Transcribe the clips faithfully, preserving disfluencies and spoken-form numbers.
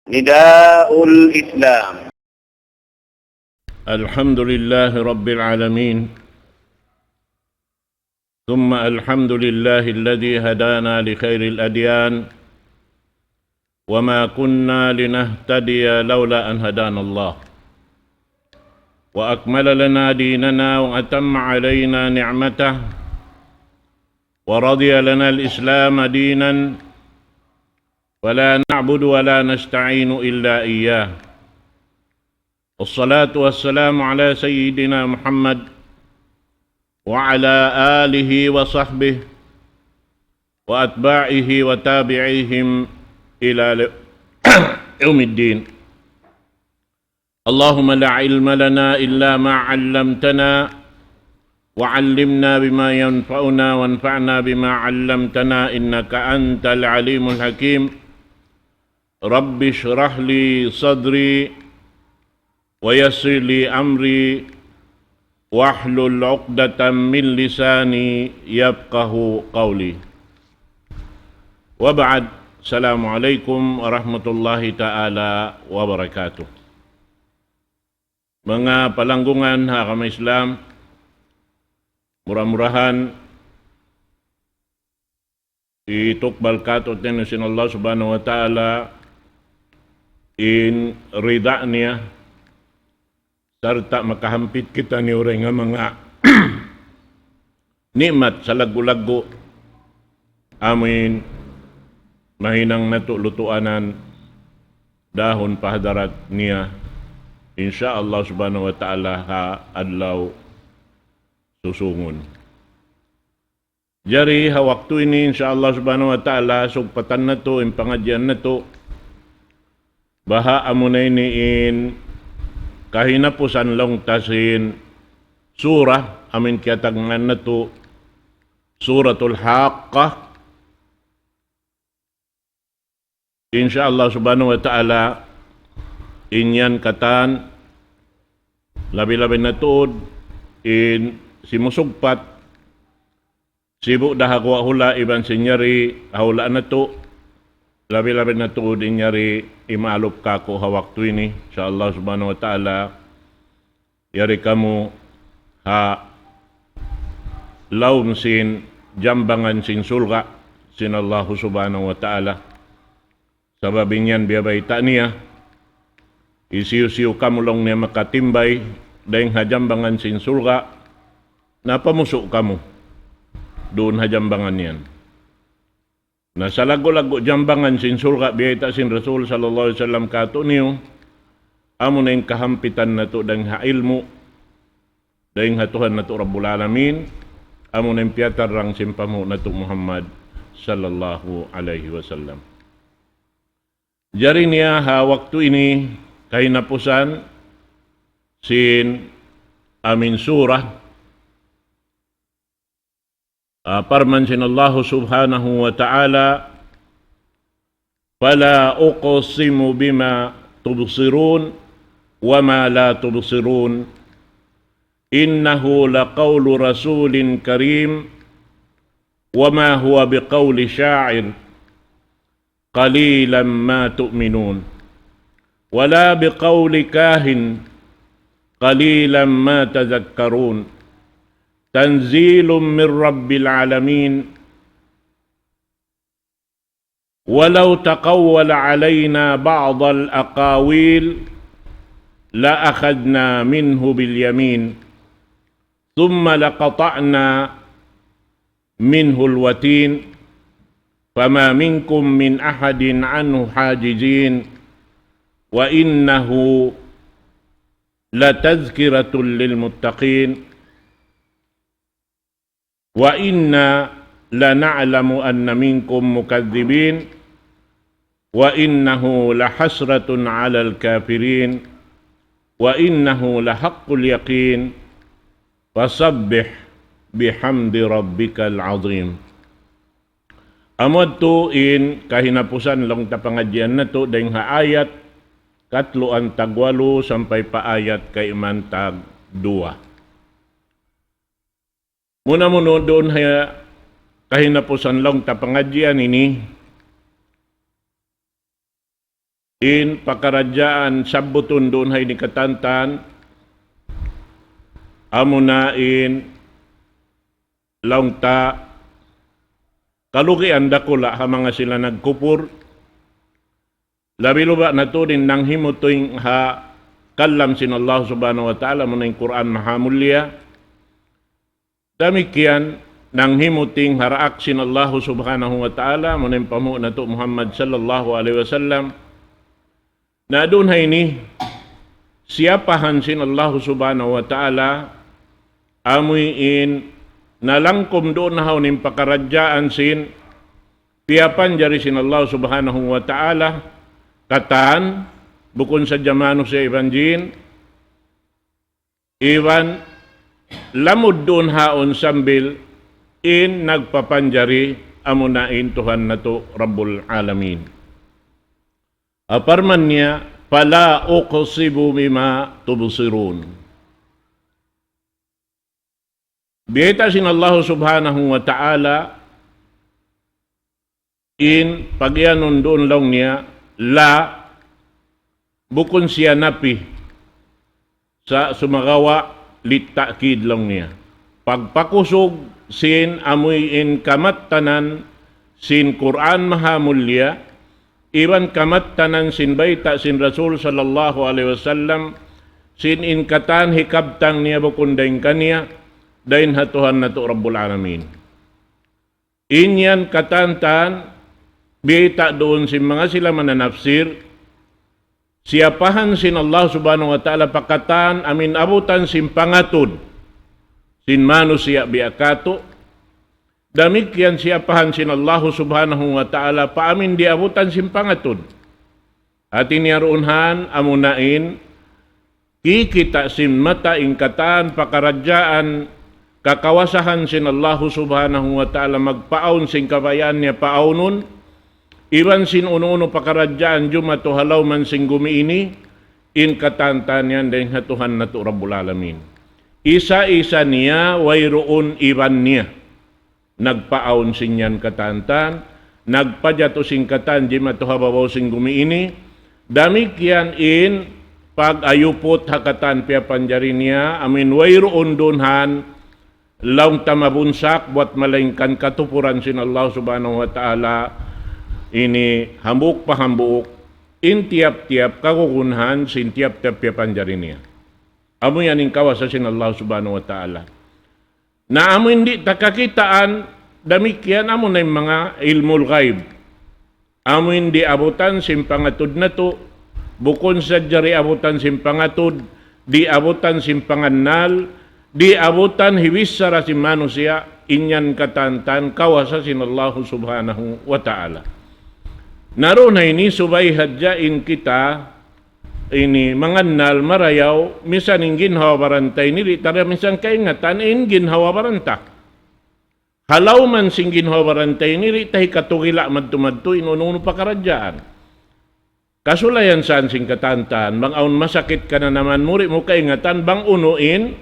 نداء الإسلام. الحمد لله رب العالمين، ثم الحمد لله الذي هدانا لخير الأديان، وما كنا لنهتدي لولا أن هدانا الله، وأكمل لنا ديننا وأتم علينا نعمته، ورضي لنا الإسلام دينا، ولا نعبد ولا نستعين إلا إياه. والصلاة والسلام على سيدنا محمد وعلى آله وصحبه وأتباعه وتابعيهم إلى ل-، يوم الدين. اللهم لا علم لنا إلا ما علمتنا، وعلمنا بما ينفعنا، وانفعنا بما علمتنا، إنك أنت العليم الحكيم. رب اشرح لي صدري، ويسر لي أمري، واحلل عقدة من لساني يفقه قولي. وبعد، السلام عليكم ورحمة الله تعالى وبركاته. Manga palanggungan ha agama Islam, mura-murahan hitukbal kātu'niyu sin Allah Subhanahu wa Ta'ala in rida niya, sarta' makahampit kitaniyu dayn ha manga ni'mat salaggu'-laggu', amuin mahinang natu' lutuanan dahun pa hadarat niya, insya Allah Subhanahu wa Ta'ala, ha adlaw susungun. Jari ha waktu ini, insya Allah Subhanahu wa Ta'ala, sugpatan natu' in pangadjian natu', baha' amuna ini in kahinapusan laung ta sin surah amuin kiyatagnaan natu' Suratul Haqqah. Insya Allah Subhanahu wa Ta'ala, in yan katan, labi-labi na tuud in simusugpat, sibu' da ha guwa' hula' iban sin yari ha hula' natu', labi-labi na tuud in yari imaalup kāku' ha waktu ini, insya Allah Subhanahu wa Ta'ala. Yari kamu ha lawm sin jambangan sin surga' sin Allahu Subhanahu wa Ta'ala. Sabab in yan biyabayta' niya, hisiyu-siyu kamu laung niya makatimbay dayn ha jambangan sin surga', na pamusu' kamu duun ha jambangan yan. Na salaggu'-laggu' jambangan sin surga' biyayta' sin Rasul sallallahu alayhi wasallam kātu'niyu, amuna in kahampitan natu' dayn ha ilmu', dayn ha Tuhan natu' Rabbul Alamin, amuna in piyatarrang sin panghu' natu' Muhammad sallallahu alayhi wasallam. Jari niya ha waktu ini kahinapusan sin amuin surah, ah, parman sin Allahu Subhanahu wa Ta'ala, فلا أقسم بما تبصرون وما لا تبصرون إنه لقول رسول كريم وما هو بقول شاعر قليلا ما تؤمنون ولا بقول كاهن قليلا ما تذكرون تنزيل من رب العالمين ولو تقول علينا بعض الأقاويل لأخذنا منه باليمين ثم لقطعنا منه الوتين فما منكم من أحد عنه حاجزين وإنه لتذكرة للمتقين وإنا لنعلم أن منكم مكذبين وإنه لحسرة على الكافرين وإنه لحق اليقين فسبح بحمد ربك العظيم. Amu yadtu in kahinapusan laung ta pangadjian natu' dayn ha ayat katluan tagwalu sampay pa ayat kayman tagduwa. Muna-muna duun ha kahinapusan laung ta pangadjian ini, In pakaradjaan sabbutun duun ha ini katantan, amuna in laung ta kalugian dakula' ha manga sila nagkupur, labi-labi na tuud in nanghimuting ha kalam sin Allah Subhanahu wa Ta'ala, amuna in Qur'an Mahamulliya. Damikkiyan nanghimuting ha daak sin Allah Subhanahu wa Ta'ala, amuna in panghu' natu' Muhammad sallallahu alayhi wasallam. Na duun ha ini, siyapahan sin Allah Subhanahu wa Ta'ala, amuin nalangkum duun ha yaun in pakaradjaan sin piyapanjari sin Allah Subhanahu wa Ta'ala, katan, bukun sadja manusiya' iban jin, iban lamud duun ha yaun sambil in nagpapanjari, amuna in Tuhan natu' Rabbul Alamin. Parman niya, فلا أقسم بما تبصرون. Biyayta' sin Allah Subhanahu wa Ta'ala in pagiyanun duun laung niya, la, bukun siya napi, sa' sumagawa' للتأكيد laung niya. Pagpakusug sin amuin kamattanan sin Qur'an Mahamulliya, iban kamattanan sin bayta' sin Rasul sallallahu alayhi wasallam, sin in katan hikabtang niya bukun dayn kaniya, dayn ha Tuhan natu' Rabbul Alamin. In yan katantan, biyayta' duun sin manga sila mananapsir, siyapahan sin Allah Subhanahu wa Ta'ala pa katan amuin abutan sin pangatud sin manusiya' biya' katu', damikkiyan siyapahan sin Allah Subhanahu wa Ta'ala pa amuin di' abutan sin pangatud. Hati niya duun ha yan, amuna in kikita' sin mata in katan pakaradjaan kakawasahan sin Allahu Subhanahu wa Ta'ala magpaawn sin kabayaan niya paawnun, iban sin unu-unu pakaradjaan jumatu ha lawm sin gumi ini, in katantan yan dayn ha Tuhan natu' Rabbul Alamin. Isa-isa niya, wayruun iban niya nagpaawn sin yan katantan, nagpajatu sin katan jimatu ha babaw sin gumi ini. Damikkiyan in pag-ayuput ha katan piyapanjari niya, amuin wayruun duun ha yan laung ta mabunsak buat malaingkan katupuran sin Allah Subhanahu wa Ta'ala ini hambuuk pa hambuuk, in tiyap-tiyap kagunahan sin tiyap-tiyap piyapanjari niya. Amu yan in kawasa sin Allah Subhanahu wa Ta'ala. Na amuin di' ta kakitaan, damikkiyan amuna in manga ilmul ghaib. Amuin di' abutan sin pangatud natu', bukun sadja di' abutan sin pangatud, di' abutan sin pangannal, di' abutan hibichara sin manusiya', in yan katantan kawasa sin Allahu Subhanahu wa Ta'ala. Na duun ha ini subay hadja in kita ini mangannal marayaw, misan in ginhawa baran ta ini di' ta da misan kaingatan in ginhawa baran ta. Ha lawm sin ginhawa baran ta ini di' ta hikatugila' madtu-madtu in unu-unu pakaradjaan. Kasulayan san sin katantan, bang awn masakit kananaman mu di' mu kaingatan, bang unu in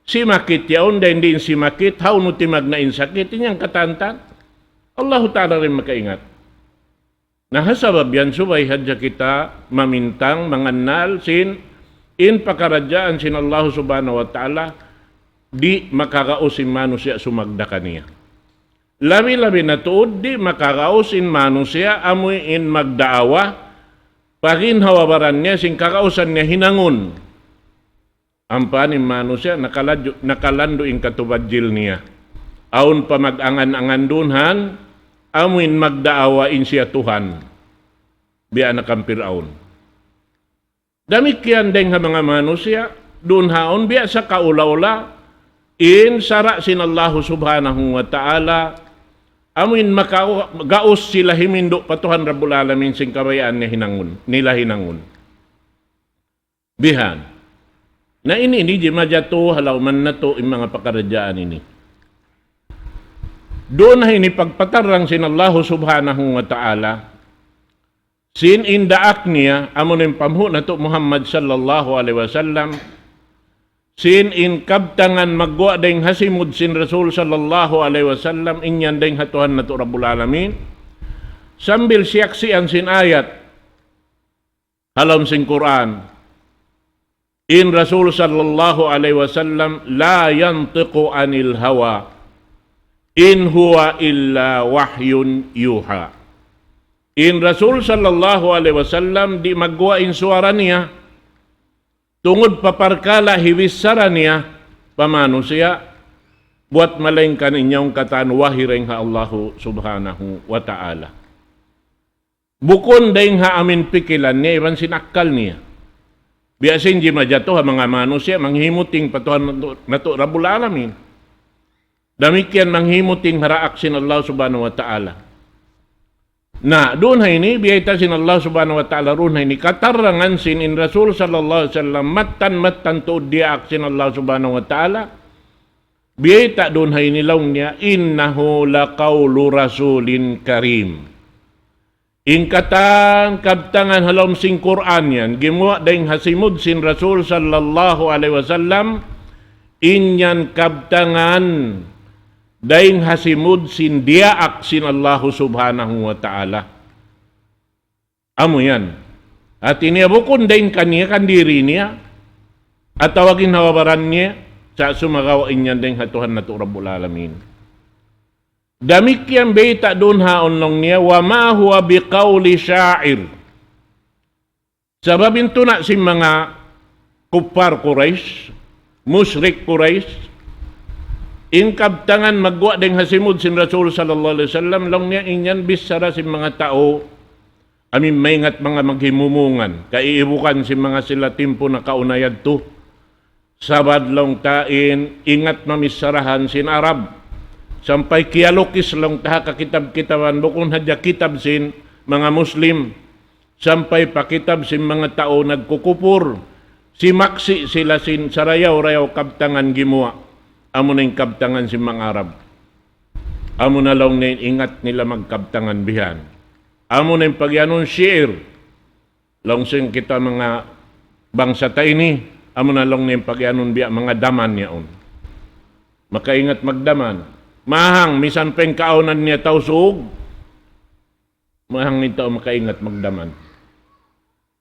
simakit yaun, dayn di' in simakit, hawnu timagna' in sakit, in yan katantan. Allahu Ta'ala da in makaingat. Na ha sabab yan subay hadja kita mamintang, mangannal sin in pakaradjaan sin Allah Subhanahu wa Ta'ala, di' makagaus in manusiya' sumagda kaniya. Labi-labi na tuud di' makagaus in manusiya' amuin magdaawa, pa ginhawa baran niya sin kagausan niya hinangun. Ampa in manusiya' nakaladju-, nakalandu' in katubadjil niya. Awn pa mag-angan-angan duun ha yan, amuin magdaawa in siya Tuhan. Biya' na kan Piraun. Damikkiyan dayn ha manga manusiya', duun ha yaun biya' sa kaula-ula, in sara' sin Allahu Subhanahu wa Ta'ala, amuin makagaus sila himindu' pa Tuhan Rabbul Alamin sin kabayaan niya hinangun, nila hinangun. Bihan. Na ini, ini di' majatu ha lawm natu' in manga pakaradjaan ini. Duun ha ini pagpatarrang sin Allahu Subhanahu wa Ta'ala, sin in daak niya, amu in panghu' natu' Muhammad sallallahu alayhi wasallam, sin in kabtangan magguwa' dayn ha simud sin Rasul sallallahu alayhi wasallam, in yan dayn ha Tuhan natu' Rabbul Alamin, sambil siyaksian sin ayat, ha lawm sin Qur'an. In Rasul sallallahu alayhi wasallam, لا ينطق عن الهوى إن هو إلا وحي يوحى. In Rasul sallallahu alayhi wasallam di' magguwa' in suwara niya, tungud pa parkala' hibichara niya pa manusiya', buwat malaingkan in yaun katan wahi dayn ha Allahu subhanahu wa ta'ala. Bukun dayn ha amin pikilan niya iban sin akkal niya. Biya' sin jimajatu ha manga manusiya' manghimuting pa Tuhan natu', natu' Rabbul Alamin. Damikkiyan manghimuting ha daak sin Allah subhanahu wa ta'ala. Na, duun ha ini, biyayta' sin Allah subhanahu wa ta'ala duun ha ini, katarangan sin in Rasul sallallahu alayhi wasallam, mattan-mattan tuud diyaak sin Allah subhanahu wa ta'ala, biyayta' duun ha ini laung niya, إنه لقول رسول كريم. In katan kabtangan ha lawm sin Qur'an yan, gimuwa' dayn ha simud sin Rasul sallallahu alayhi wasallam, in yan kabtangan dayn ha simud sin diyaak sin Allahu subhanahu wa ta'ala. Amu yan. Hati niya bukun dayn kaniya kan diri niya, atawa ginhawa-baran niya, sa' sumagawa' in yan dayn ha Tuhan natu' Rabbul Alamin. Damikkiyan bayta' duun ha laung niya, وما هو بقول شاعر. Sabab in tuna' sin manga kuffar Quraysh, mushrik Quraysh, in kabtangan magguwa' dayn ha simud sin Rasul sallallahu alayhi wasallam, laung niya in yan bichara sin manga tau, amin maingat manga maghimumungan, kaiibukan sin manga sila timpu nakauna yadtu. Sabab laung ta in ingat mamicharahan sin Arab. Sampay kiyalukis laung ta ha kakitab-kitaban, bukun hadja kitab sin manga Muslim. Sampay pa kitab sin manga tau nagkukupur. Simaksi' sila sin sarayaw-rayaw kabtangan gimuwa'. Amuna in kabtangan sin manga Arab. Amuna laung niya in ingat nila magkabtangan bihan. Amuna in pagiyanun shi'r. Laung sin kita manga bangsa ta ini, amuna laung niya in pagiyanun biya' manga daman yaun. Makaingat magdaman. Mahang, misan pa in kaawnan niya Tausug, mahang in tau makaingat magdaman.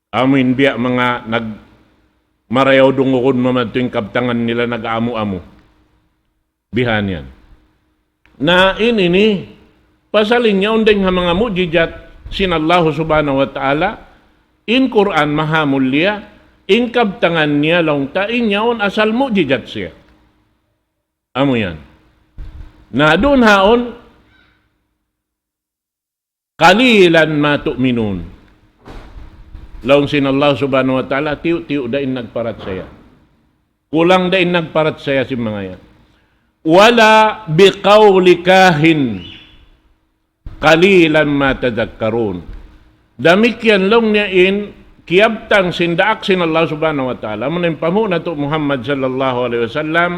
Amu in biya' manga nag-, marayaw dungugun mamadtu in kabtangan nila nag-amu-amu. Bihan yan. Na in ini, pasal in yaun dayn ha manga mujizat sin Allahu subhanahu wa ta'ala, in Qur'an maha mulia, in kabtangan niya laung ta in yaun asal mujizat siya. Amu yan. Na duun haun, قليلا ما تؤمنون. Laung sin Allah subhanahu wa ta'ala, tiyu'-tiyu' da in nagparachaya. Kulang da in nagparachaya sin manga yan. ولا بقول كاهن قليلا ما تذكرون. Damikkiyan laung niya in kiyabtang sin daak sin Allah subhanahu wa ta'ala. Amu in panghu' natu' Muhammad sallallahu alayhi wasallam.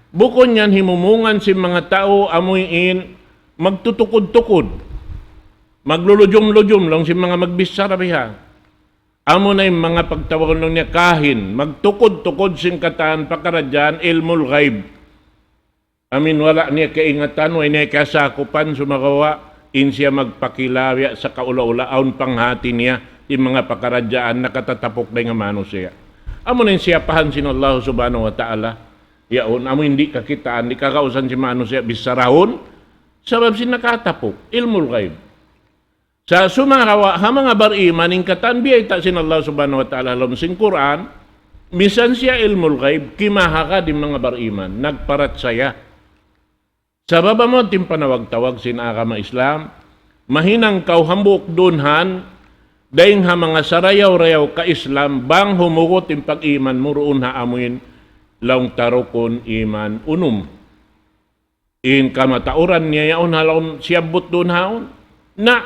Bukun yan himumungan sin manga tau amu in magtutukud-tukud. Maglulujum-lujum laung sin manga magbichara biha. Amu na in manga pagtawagun laung niya kahin, magtukud-tukud sin katan pakaradjaan ilmul ghaib. Amu in wala' niya kaingatan, way niya kasakupan, sumagawa' in siya magpakila' biya' sa kaula-ula, awn panghati niya, in manga pakaradjaan nakatatapuk dayn ha manusiya'. Amu na in siyapahan sin Allah subhanahu wa ta'ala. Yaun, amu in di' kakitaan, di' kagausan sin manusiya' bicharaun, sabab sin nakatapuk, ilmul ghaib. Sa' sumagawa' ha manga bariman in katan biyayta' sin Allah subhanahu wa ta'ala ha lawm sin Qur'an, misan siya ilmul ghaib, kimahagad in manga bariman, nagparachaya. Sabab amu in timpanawag-tawag sin agama Islam, mahinang kaw hambuuk dunhan, dayn ha manga sarayaw-rayaw ka Islam, bang humugut in pag-iman mu duun ha amuin laung ta rukun iman unum. In kamatauran niya yaun ha lawm siyabbut duun haun. Na,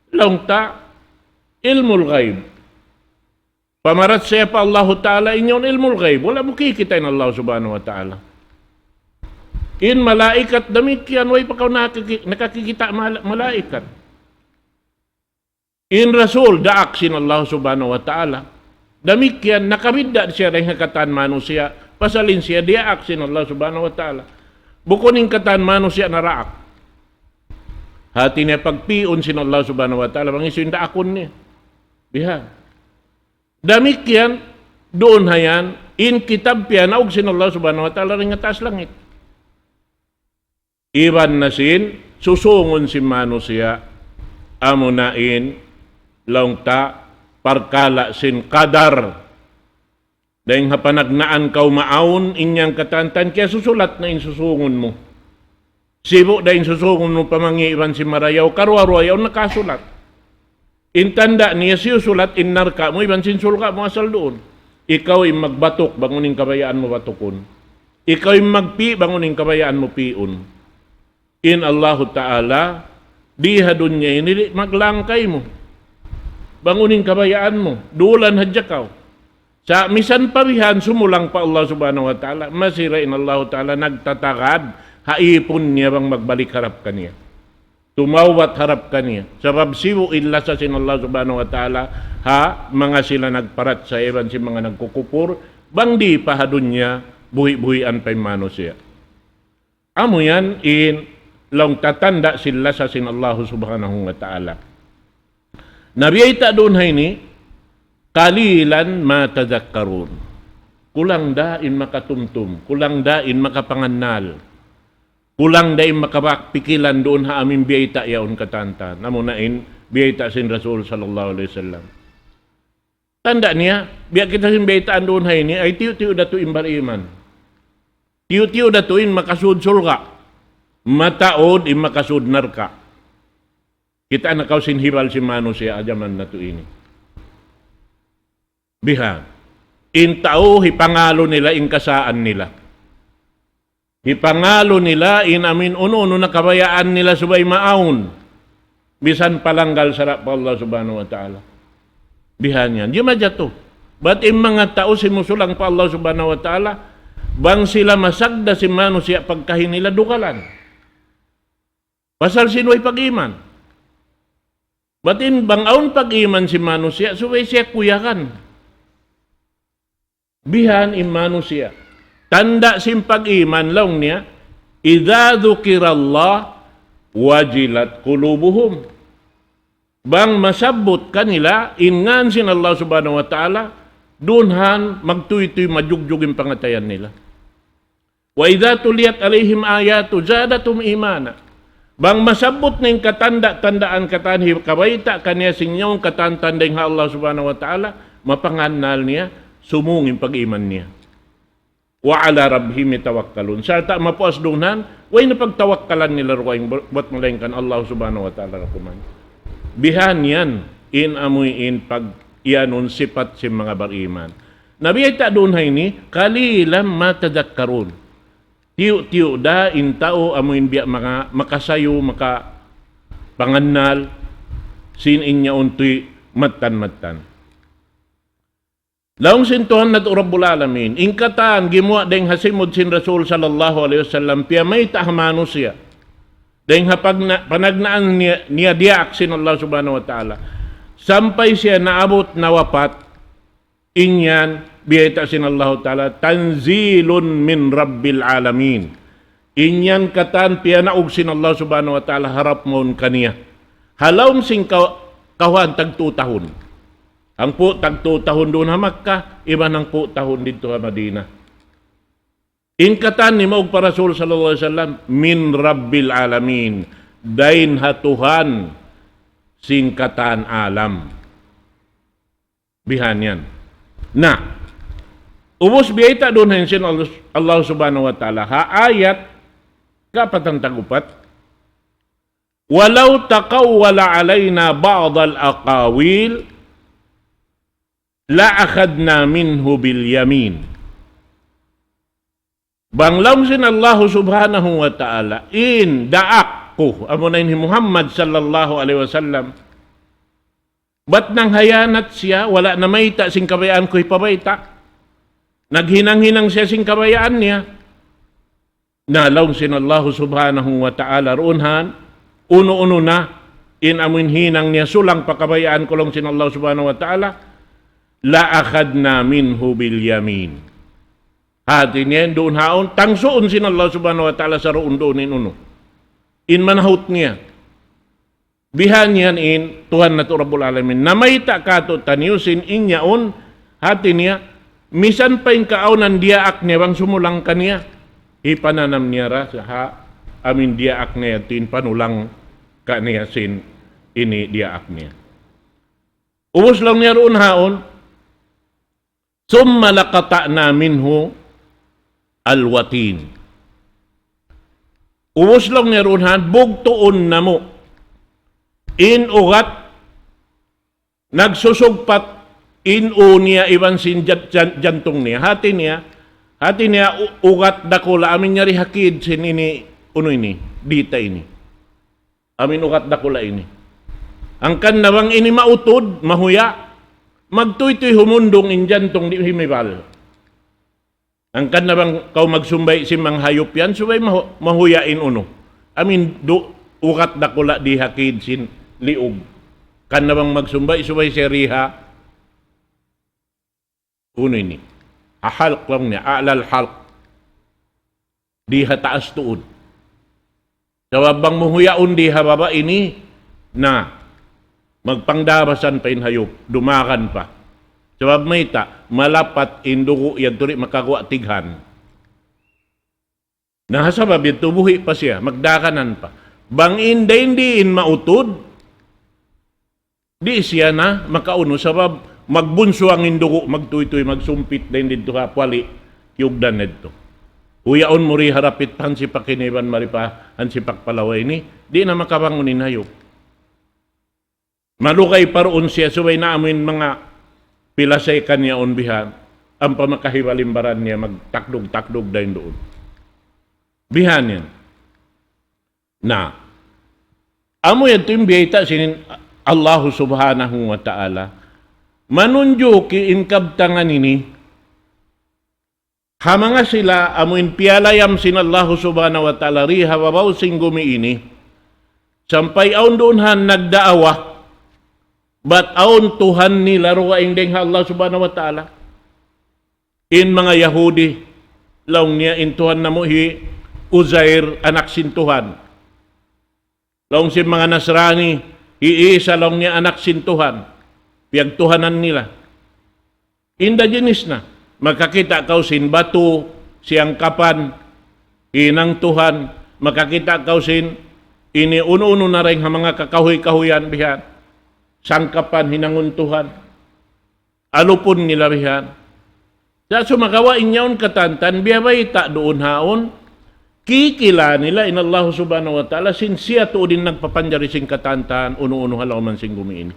laung ta, ilmul ghaib. Pamarachaya pa Allahu Ta'ala, in yaun ilmul ghaib. Wala' mu kikita' in Allah Subhanahu wa Ta'ala. In malaikat damikkiyan, way pa kaw nakiki-, nakakikita' mal-, malaikat. In Rasul, daak sin Allah Subhanahu wa Ta'ala. Damikkiyan, nakabidda' siya dayn ha katan manusiya', pasal in siya diyaak sin Allah Subhanahu wa Ta'ala. Bukun in katan manusiya' naraak. Hati niya pagpiun sin Allah Subhanahu wa Ta'ala, bang hisiyu in daakun niya. Biha. Damikkiyan, duun ha yan, in kitab piyanaug sin Allah Subhanahu wa Ta'ala dayn ha taas langit. Iban na sin susungun sin manusiya', amuna in laung ta parkala' sin qadar. Dayn ha panagnaan kaw maawn in yan katan-katan kiyasusulat na in susungun mu. Sibu' da in susungun mu pa mangi' iban sin marayaw, karuwa-ruwa yaun nakasulat. In tanda' niya siyusulat in narka' mu iban sin surga' mu asal duun. Ikaw in magbatuk bang unu in kabayaan mu batukun. Ikaw in magpi' bang unu in kabayaan mu pi'un. In Allahu Ta'ala, di ha dunya ini di' maglangkay mu. Bang unu in kabayaan mu, dulan hadja kaw. Sa' misan pa bihan sumulang pa Allah Subhanahu wa Ta'ala, masi ra in Allahu Ta'ala nagtatagad ha ipun niya bang magbalik harap kaniya. Tumawbat harap kaniya. Sabab sibu' in lasa sin Allah Subhanahu wa Ta'ala ha manga sila nagparachaya iban sin manga nagkukupur, bang di pa ha dunya buhi'-buhian pa in manusiya'. Amu yan in laung ta tanda' sin lasa sin Allah Subhanahu wa Ta'ala. Na biyayta' duun ha ini, قليلا ما تذكرون. Kulang da in makatumtum, kulang da in makapangannal, kulang da in makapagpikilan duun ha amu in biyayta' yaun katan-katan. Amuna in biyayta' sin Rasul sallallahu alayhi wasallam. Tanda' niya, biya' kita sin biyaytaan duun ha ini, ay tiyu'-tiyu' da tuud in bariman. Tiyu'-tiyu' da tuud in makasud surga'. Mataud in makasud narka'. Kita' na kaw sin hibal sin manusiya' ha jaman natu' ini. Biha'. In tau hipangalu nila in kasaan nila. Hipangalu nila in amu in unu-unu na kabayaan nila subay maawn. Misan palanggal sara' pa Allah Subhanahu wa Ta'ala. Biha' yan. Di' majatu. Bat in manga tau simusulang pa Allah Subhanahu wa Ta'ala, bang sila masagda sin manusiya' pagkahi nila dugalan. Pasal sin way pag-iman. Bat in bang awn pag-iman sin manusiya', subay siya kuyagan. Bihan in manusiya'. Tanda' sin pag-iman laung niya, إذا ذكر الله وجلت قلوبهم. Bang masabbut kanila in ngān sin Allah Subhanahu wa Ta'ala, dunhan magtuytuy majugjug in pangatayan nila. وإذا تليت عليهم آياته زادتهم إيمانا. Bang masabbut na in katanda'-tandaan katan hikabayta' kaniya sin yaun katan-katan dayn ha Allah Subhanahu wa Ta'ala, mapangannal niya, sumūng in pag-iman niya. وعلى ربهم يتوكلون. Sarta' mapuas dunhan, way na pagtawakkalan nila dugaing bu-, buwat malaingkan Allah Subhanahu wa Ta'ala na kuman. Bihan yan, in amuin pag-iyanun sipat sin manga bariman. Na biyayta' duun ha ini, قليلا ما تذكرون. Tiyu'-tiyu' da in tau amuin biya' manga makasayu, makapangannal, sin in yaun tuy mattan-mattan. Laung sin Tuhan natu' Rabbul Alamin, in katan gimuwa' dayng ha simud sin Rasul sallallahu alayhi wasallam, piyamayta' ha manusiya'. Dayng ha pagna-, panagnaan niya, niya diyaak sin Allah Subhanahu wa Ta'ala. Sampay siya naabut na wapat, in yan, biyayta' sin Allahu Ta'ala, تنزيل من رب العالمين. In yan katan piyanaug sin Allah Subhanahu wa Ta'ala harap mawn kaniya. Ha lawm sin ka-, kawhaan tagtū tahun. Hangpu' tagtū tahun duun ha Makkah, iban hangpu' tahun didtu ha Madinah. In katan nimaug pa Rasul sallallahu alayhi wasallam, من رب العالمين. Dayn ha Tuhan sin katan alam. Bihan yan. Na, ubus biyayta' duun ha insin Allah, Allah Subhanahu wa Ta'ala. Ha ayat kapatan tag-upat, ولو تقول علينا بعض الأقاويل لأخذنا منه باليمين. Bang laung sin Allahu Subhanahu wa Ta'ala, in daak ku, amuna in hi Muhammad sallallahu alayhi wasallam, bat nanghayanat siya, wala' namayta' sin kabayaan ku hipabayta'. Naghinang-hinang siya sin kabayaan niya. Na laung sin Allahu Subhanahu wa Ta'ala, duun han, unu-unu na, in amuin hinang niya sulang pa kabayaan ku laung sin Allahu Subhanahu wa Ta'ala, لأخذنا منه باليمين. Hati niya duun haun, tangsuun sin Allah Subhanahu wa Ta'ala saruun-duun in unu. In manahut niya. Bihan yan in Tuhan natu' Rabbul Alamin. Namayta' kātu'niyu sin in yaun Hati niya, misan pa in kaawnan diyaak niya bang sumulang kaniya, hipananam niya ra sa ha amin diyaak niya yadtu in panulang kaniya sin ini diyaak niya. Ubus laung niya duun haun, ثم لقطعنا منه الوتين. Ubus laung niya duun haun, bugtuun namu' in ugat nagsusugpat in ū niya iban sin jan-, jan-, jantung niya. Hati niya, hati niya u-, ugat dakula' amin yari ha kid sin ini, unu ini, dita ini. Amin ugat dakula' ini. Hangkan na bang ini mautud, mahuya', magtuytuy humundung in jantung di' himibal. Hangkan na bang kaw magsumbay' sin manga hayup yan, subay mahu-, mahuya' in unu. Amin du-, ugat dakula' di ha kid sin liug. Hangkan na bang magsumbay', subay siya riha. Unu ini. Ha halq laung niya, a'lal halq. Di ha taas tuud. Sabab bang mu huyaun di ha baba' ini, na, magpangdabasan pa in hayup, dumagan pa. Sabab mayta', malapat in dugu' yadtu di' makaguwa' tighan. Na ha sabab yadtu buhi' pa siya, magdaganan pa. Bang in dayn di in mautud, di' siya na makaunu sabab magbunsuang in dugu', magtuytuy, magsumpit dayn didtu ha puwali', kiyugdan na didtu. Huyaun mu di harap it hansipak ini iban mari pa hansipak pa lawa ini, di' na makabangun in hayup. Malugay pa duun siya subay na amuin manga pilasay kaniya yaun bihan, ampa makahibal in baran niya magtakdug-takdug dayn duun. Bihan yan. Na, amu yadtu in biyayta' sin Allahu Subhanahu wa Ta'ala, manunjuki in kabtangan ini, ha manga sila amu in piyalayam sin Allahu Subhanahu wa Ta'ala di ha babaw sin gumi ini, sampay awn duun han nagdaawa, bat awn Tuhan nila dugaing dayn ha Allah Subhanahu wa Ta'ala. In manga Yahudi, laung niya in Tuhan namu' hi Uzair, anak sin Tuhan. Laung sin manga Nasrani, hi Isa laung niya anak sin Tuhan. Piyagtuhanan nila. Inda jinis na. Makakita' kaw sin batu, siyangkapan, hinang Tuhan. Makakita' kaw sin ini unu-unu na dayn ha manga kakahuy-kahuyan bihan. Sangkapan, hinangun Tuhan. Alupun nila bihan. Sa' sumagawa' in yaun katantan, biya' bayta' duun haun, kikila nila in Allah Subhanahu wa Ta'ala, sin siya tuud in nagpapanjari sin katantan, unu-unu ha lawm sin gumi ini.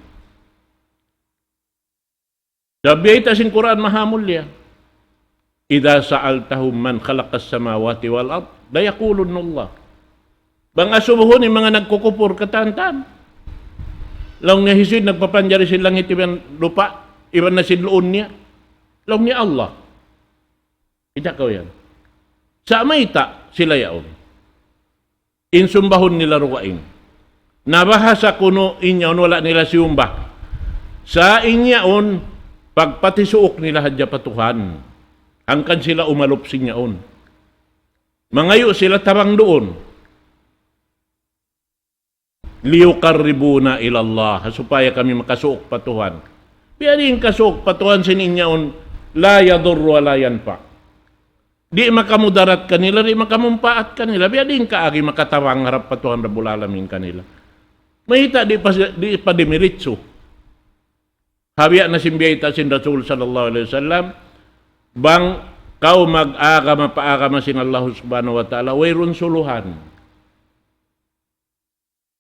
Sa' biyayta' sin Qur'an mahamulliya. إذا سألتهم من خلق السماوات والأرض ليقولن الله. Bang asubuhun in manga nagkukupur katantan. Laung niya hisiyu in nagpapanjari sin langit iban lupa', iban na sin luun niya. Laung niya Allah. Kita' kaw yan. Sa' mayta' sila yaun. In sumbahun nila dugaing. Na bahasa kunu' in yaun wala' nila siyumba. Sa' in yaun pagpatisuuk nila hadja pa Tuhan. Hangkan sila umalup sin yaun. Mangayu' sila tabang duun. ليقربونا إلى الله, supaya kami makasuuk pa Tuhan. Biya' diin kasuuk pa Tuhan sin in yaun, لا يضر ولا ينفع. Di' makamudarat kanila, di' makamumpaat kanila. Biya' diin kaagi makatabang harap pa Tuhan Rabbul Alamin kanila. Mayta' di' pa, di' pa dimiritsu. Ha biya' na sin biyayta' sin Rasul sallallahu alayhi wasallam, bang kaw mag-agama pa agama sin Allah Subhanahu wa Ta'ala, wayruun suluhan.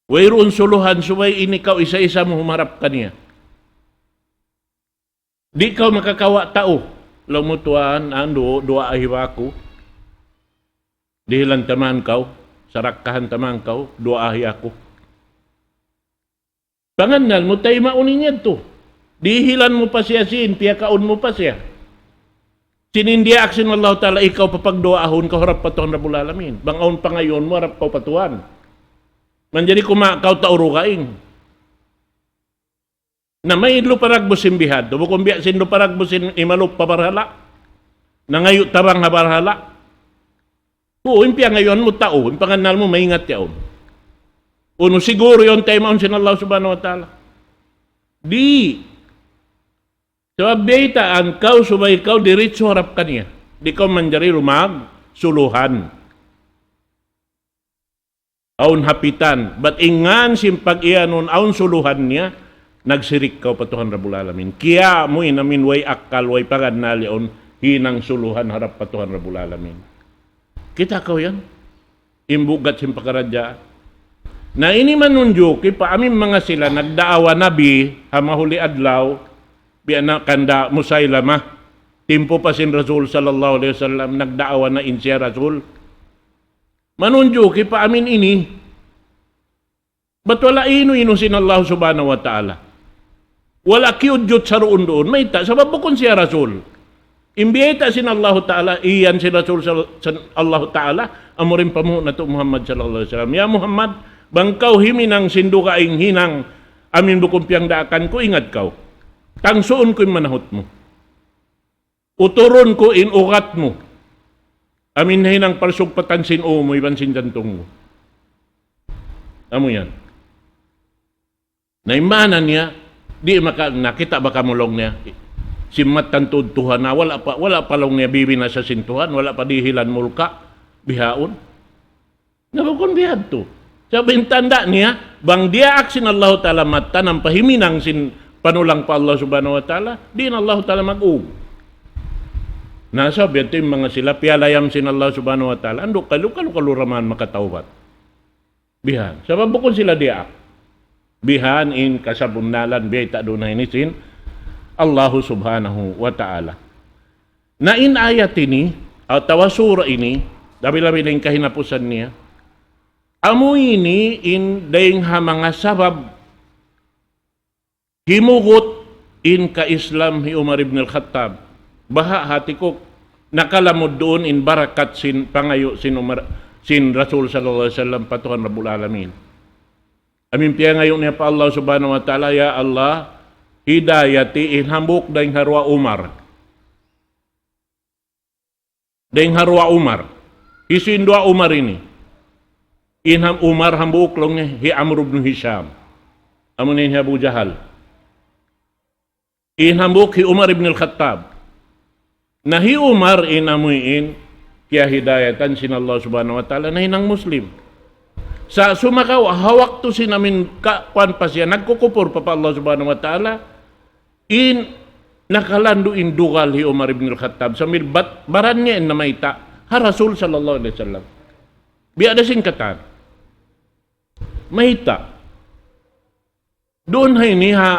Wayruun suluhan subay in ikaw isa-isa mu humarap kaniya. Di' kaw makakawa' tau. Laung mu, "Tuwan, andu', duwaahi ba aku. Dihilan ta man kaw, sarakkahan ta man kaw, duwaahi aku." Pangannal mu, taymaun in yadtu. Dihilan mu pa siya sin, piyakaun mu pa siya. Sin in diyaak sin Allah Ta'ala, ikaw papagduwaahun kaw harap pa Tuhan Rabbul Alamin. Bang awn pangayuun mu, harap kaw pa Tuhan. Manjari kuma kaw tau dugaing. Na may lupa dagbus sin bihadtu. Bukun biya' sin lupa dagbus sin imalup pa barhala'. Nangayu' tabang ha barhala'. Uu, in piyangayuan mu tau, in pangannal mu maingat yaun. Unu siguru yaun taymaun sin Allah Subhanahu wa Ta'ala. Di'. Sabab biyaytaan kaw, subay kaw diritsu harap kaniya. Di' kaw manjari lumag suluhan. Awn hapitan. Bat in ngan sin pag-iyanun awn suluhan niya, nagsirik kaw pa Tuhan Rabbul Alamin. Kiyawa' mu in amin way akkal, way pagannal yaun, hinang suluhan harap pa Tuhan Rabbul Alamin. Kita' kaw yan? In bugat sin pakaradjaan. Na ini manunjuki pa amin manga sila nagdaawa nabi ha mahuli adlaw, biya' na kanda Musaylamah, timpu pa sin Rasul sallallahu alayhi wasallam, nagdaawa na in siya Rasul. Manunjuki pa amin ini. Bat wala' inu-inu sin Allah Subhanahu wa Ta'ala. Wala' kiyudjut saruun-duun. Mayta'? Sabab bukun siya Rasul. In biyayta' sin Allah Ta'ala, iyan sin Rasul sal-, sin Allah Ta'ala, amura in panghu' natu' Muhammad sallallahu alayhi wasallam. Ya Muhammad, bang kaw himinang sin dugaing hinang, amin bukun piyagdaakan ku, ingat kaw. Tangsuun ku in manahut mu. Uturun ku in ugat mu. Amin hinang parsugpatan sin ū mu iban sin jantung mu. Amu yan. Na in maana niya, di' maka-, nakita' ba kamu laung niya? Sin mattan tuud Tuhan, na wala' pa, wala' pa laung niya bibinasa sin Tuhan, wala' pa dihilan mulka', bihaun. Na bukun bihadtu. Sabab in tanda' niya, bang diyaak sin Allahu Ta'ala mattan ampa himinang sin panulang pa Allah Subhanahu wa Ta'ala, di' na Allahu Ta'ala mag-ug. Na sabab yadtu in manga sila piyalayam sin Allah Subhanahu wa Ta'ala, andu' kalu-kalu kalu ra man makatawbat. Bihan. Sabab bukun sila diyaak. Bihan in kasabunnalan biyayta' duun ha ini sin Allahu Subhanahu wa Ta'ala. Na in ayat ini, atawa sura ini, labi-labi na in kahinapusan niya, amu ini in dayng ha manga sabab himugut in ka-Islam hi Umar ibn al-Khattab. Baha' hati ku, nakalamud duun in barakat sin pangayu' sin Umar, sin Rasul sallallahu alayhi wasallam pa Tuhan Rabbul Alamin. Amin piyangayu' niya pa Allah Subhanahu wa Ta'ala, "Ya Allah, hidayati in hambuuk dayng ha duwa Umar." Dayng ha duwa Umar. Hisiyu in duwa Umar ini? In ham-, Umar hambuuk laung niya, hi Amr ibn Hisham. Amu in hi Abu Jahal. In hambuuk hi Umar ibn al-Khattab. Na hi Umar in amu in kiyahidayatan sin Allah Subhanahu wa Ta'ala nahinang Muslim. Sa' sumagawa' ha waktu sin amin ka-, kuwan pa siya, nagkukupur pa, pa Allah Subhanahu wa Ta'ala, in nakalandu' in dugal hi Umar ibn al-Khattab, sambil bat-, baran niya in namayta' ha Rasul sallallahu alayhi wasallam. Biya' da sin katan. Mayta'. Duun ha ini ha,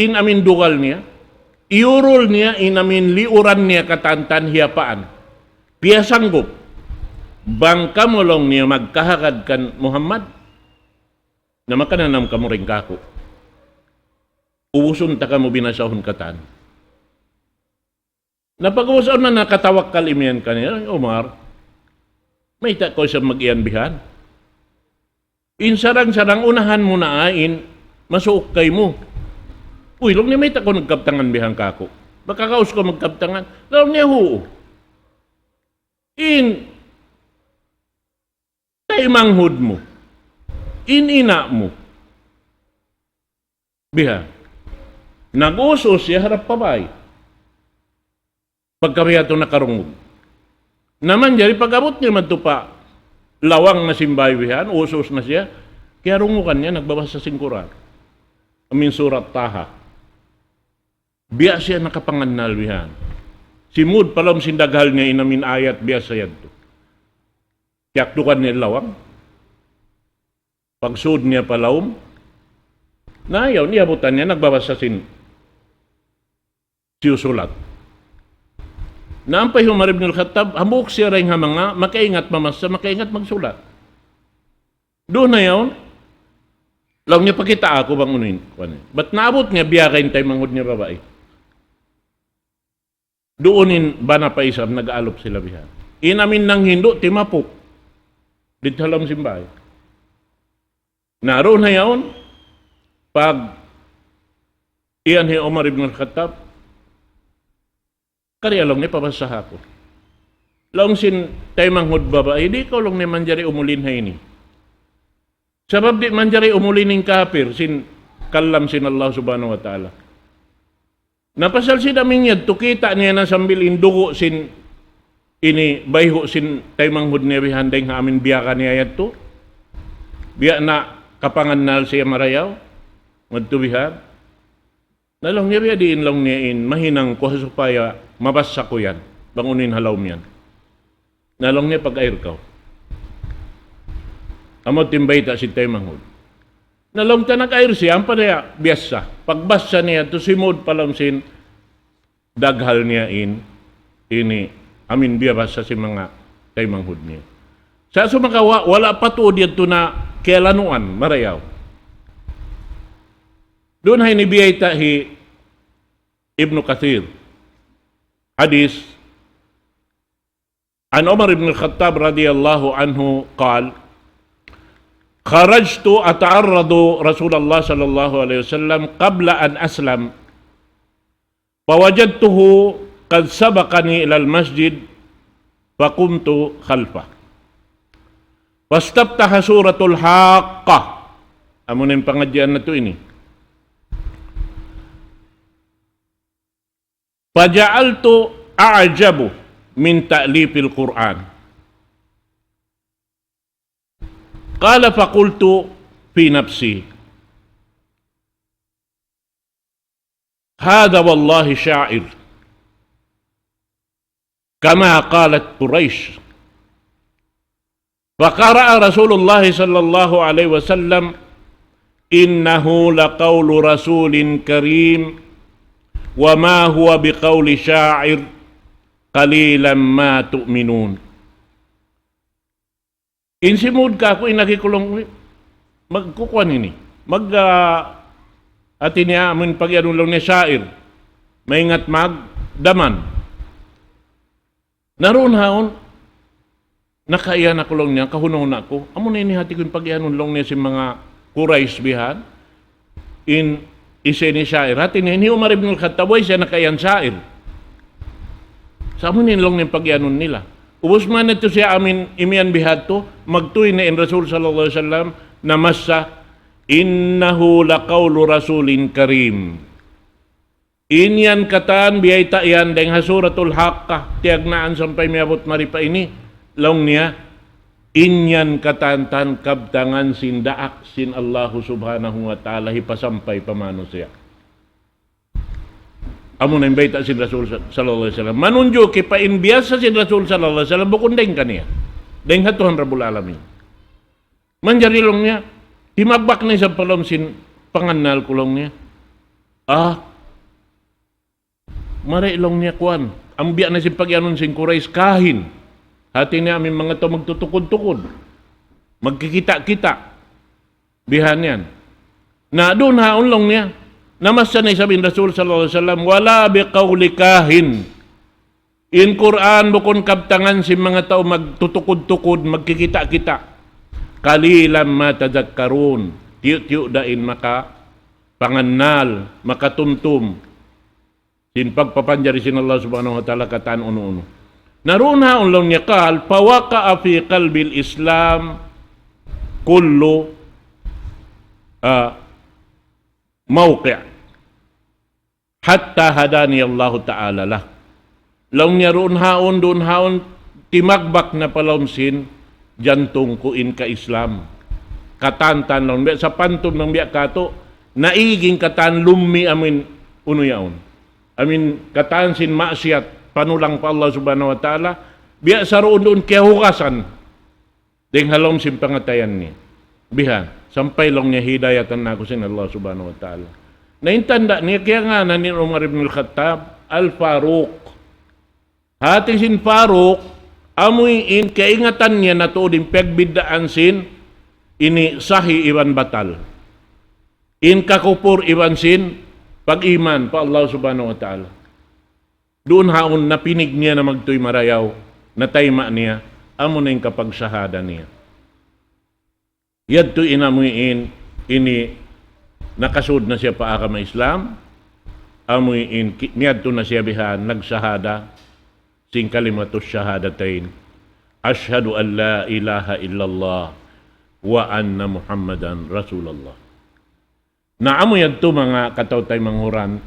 in amin dugal niya, iyurul niya, in amin liuran niya katantan hiyapaan. Piyasanggup. Bang kamu laung niya magkahagad kan Muhammad, na makananam kamu dayn kāku'. Ubusun ta kamu binasahun katan. Na pag-ubus awn na nakatawakkal imiyan kaniya, "Umar, mayta' kaw isab mag-iyan bihan? In sarang-sarang unahan mu na in masuuk kaymu." "Uy," laung niya, "mayta' kaw nagkabtangan bihan kāku'? Makagaus kaw magkabtangan?" Laung niya, "Huu." "In taymanghud mu, in ina' mu." Biha. Nag-us-us siya harap pa bāy. Pagka biha' tu nakarungug. Na manjari pag-abut niya madtu pa lawang na sin bāy bihan, us-us na siya, kiyarungugan niya, nagbabasa sin Qur'an. Amin surat Taha. Biya' siya nakapangannal bihan. Simud pa lawm sin daghal niya in amin ayat biya' sa yadtu. Kiyakdukan niya lawang. Pagsud niya pa lawm. Na yaun, iyabutan niya, nagbabasa sin siyusulat. Na ampa hi Umar ibn al-Khattab, hambuuk siya dayn ha manga makaingat mamassa, makaingat magsulat. Duun na yaun, laung niya, "Pakitaa aku bang unu in kuwan." Bat naabut niya biya' kain taymanghud niya babai. Duun in bana pa isab nag-aalup sila bihan. In amin nanghindu' timapuk. Didtu ha lawm sin bāy. Na duun na yaun, pag-iyan hi Umar ibn al-Khattab, "Kari," laung niya, "pabasa aku." Laung sin taymanghud babai, "Di' kaw," laung niya, "manjari umulin ha ini. Sabab di' manjari umulin in kapir sin kalam sin Allah Subhanahu wa Ta'ala." Na pasal sin amin yadtu, kita' niya na sambil in dugu' sin ini bayhu' sin taymanghud niya bihan dayng ha amin biyaga niya yadtu. Biya' na kapangannal siya marayaw. Madtu bihan. Na laung niya, biya' diin laung niya in mahinang ku ha supaya mabassa ku yan. Bang unu in ha lawm yan. Na laung niya, pag-air kaw. Amu in bayta' sin taymanghud. Na laung ta nag-air siya, ampa niya biyassa. Pagbassa niya, tu simud pa lawm sin daghal niya in, ini, amin biyabassa sin manga taymanghud niya. Sa' sumagawa', wala' pa tuud yadtu na kiyalanuan, marayaw. Duun ha ini biyayta' hi Ibnu Kathir. Hadith, عن عمر بن الخطاب رضي الله عنه قال: خرجت أتعرض رسول الله صلى الله عليه وسلم قبل أن أسلم، فوجدته قد سبقني إلى المسجد، فقمت خلفه، فاستفتح سورة الحاقة. Amu na in pangadjian natu' ini. فجعلت أعجب من تأليف القرآن. قال: فقلت في نفسي: هذا والله شاعر، كما قالت قريش. فقرأ رسول الله صلى الله عليه وسلم: إنه لقول رسول كريم، وما هو بقول شاعر، قليلا ما تؤمنون. In simud kāku', in agi ku laung, magkukuan ini. Mag, ah, hati niya, amun pag-iyanun laung niya sha'ir. Maingat magdaman. Na duun haun, nakaiyan aku laung niya, kahunahuna ku. Amu na ini hati ku in pag-iyanun laung niya sin manga Quraysh bihan. In isa ini sha'ir. Hati niya, in hi Umar ibn al-Khattab, way siya nakaiyan sha'ir. Sa' amu na in laung niya pag-iyanun nila. Ubus man yadtu siya amin imiyan bihadtu, magtuy na in Rasul sallallahu alayhi wasallam, namassa, إنه لقول رسول كريم. In yan katan biyayta' yan dayng ha Suratul Haqqah, tiyagnaan sampay miyabut mari pa ini, laung niya, in yan katan-katan kabtangan sin daak sin Allahu Subhanahu wa Ta'ala hipasampay pa manusiya'. Amu na in bayta' sin Rasul sa-, sallallahu alayhi wasallam. Manunjuki pa in biyassa sin Rasul sallallahu alayhi wasallam, bukun dayng kaniya. Dayng ha Tuhan Rabbul Alamin. Manjari laung niya, timagbak na isab pa lawm sin pangannal ku laung niya. Ah, mari laung niya kuwan. Amu biya' na sin pag-iyanun sin Quraysh kahin. Hati niya amin manga tau magtutukud-tukud. Magkikita'-kita'. Bihan yan. Na duun haun laung niya. Namassa na isab in Rasul sallallahu alayhi wasallam, ولا بقول كاهن. In Qur'an bukun kabtangan sin manga tau magtutukud-tukud, magkikita'-kita'. قليلا ما تذكرون. Tiyu'-tiyu' da in makapangannal, makatumtum sin pagpapanjari sin Allah Subhanahu wa Ta'ala katan unu-unu. Na duun haun laung niya قال: فوقع في قلبي الإسلام كل، ah, موقع. حتى هداني الله تعالى له. Laung niya duun haun, duun haun, timagbak na pa lawm sin jantung ku in ka-Islam. Katan-katan laung, biya' sapantun laung biya' katu', naig in katan lummi' amin unu yaun. Amin katan sin maksiyat, panulang pa Allah Subhanahu wa Ta'ala, biya' saruun-duun kiyahugasan. Dayng ha lawm sin pangatayan niya. Bihan, sampay laung niya hidayatan na aku sin Allah Subhanahu wa Ta'ala. Na in tanda' niya kiyangānan hi Umar ibn al-Khattab, Al-Faruq. Hati sin Faruq, amu in kaingatan niya na tuud in pagbiddaan sin ini sahih iban batal. In kakupur iban sin pag-iman pa Allah Subhanahu wa Ta'ala. Duun haun napinig niya na magtuy marayaw, natayma' niya, amu na in kapagsahada niya. Yadtu in amu in, ini nakasud na siya pa agama Islam, amu in ki-, miyadtu na siya bihan, nagsahada, sin kalimatus shahadatain, أشهد أن لا إله إلا الله وأن محمدا رسول الله. Na amu yadtu manga kataw-taymanghuran,